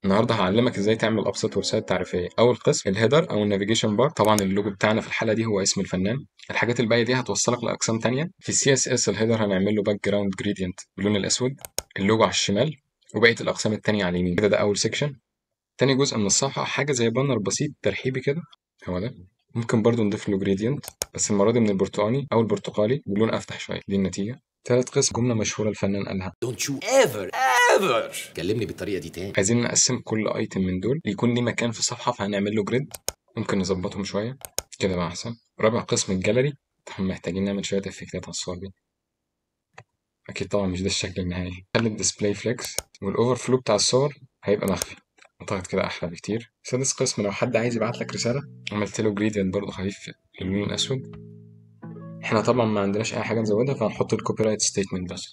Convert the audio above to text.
النهارده هعلمك ازاي تعمل ابسط website تعريفيه. اول قسم ال header او ال navigation bar، طبعا اللوجو بتاعنا في الحلقة دي هو اسم الفنان. الحاجات الباقية دي هتوصلك لاقسام تانية. في ال CSS ال header هنعمل له background gradient باللون الاسود، اللوجو على الشمال وبقية الاقسام التانية على اليمين. كده ده اول section. تاني جزء من الصفحة حاجة زي banner بسيط ترحيبي كده، هو ده. ممكن برضو نضيف له gradient بس المرة دي من البرتقاني او البرتقالي بلون افتح شوية، دي النتيجة. تالت قسم جملة مشهورة الفنان قالها، Don't you ever ever كلمني بالطريقة دي تاني. عايزين نقسم كل item من دول يكون ليه مكان في الصفحة، فهنعمل له grid، ممكن نظبطهم شوية كده بقى احسن. رابع قسم الجاليري، طبعا محتاجين نعمل شوية effect ات على الصور دي، اكيد طبعا مش ده الشكل النهائي. خلي ال display flex وال overflow بتاع الصور هيبقى مخفي، اعتقد كده احلى بكتير. سادس قسم لو حد عايز يبعت لك رسالة، عملت له gradient برضه خفيف للون الاسود. احنا طبعا ما عندناش اي حاجة نزودها، فهنحط ال copyright statement بس.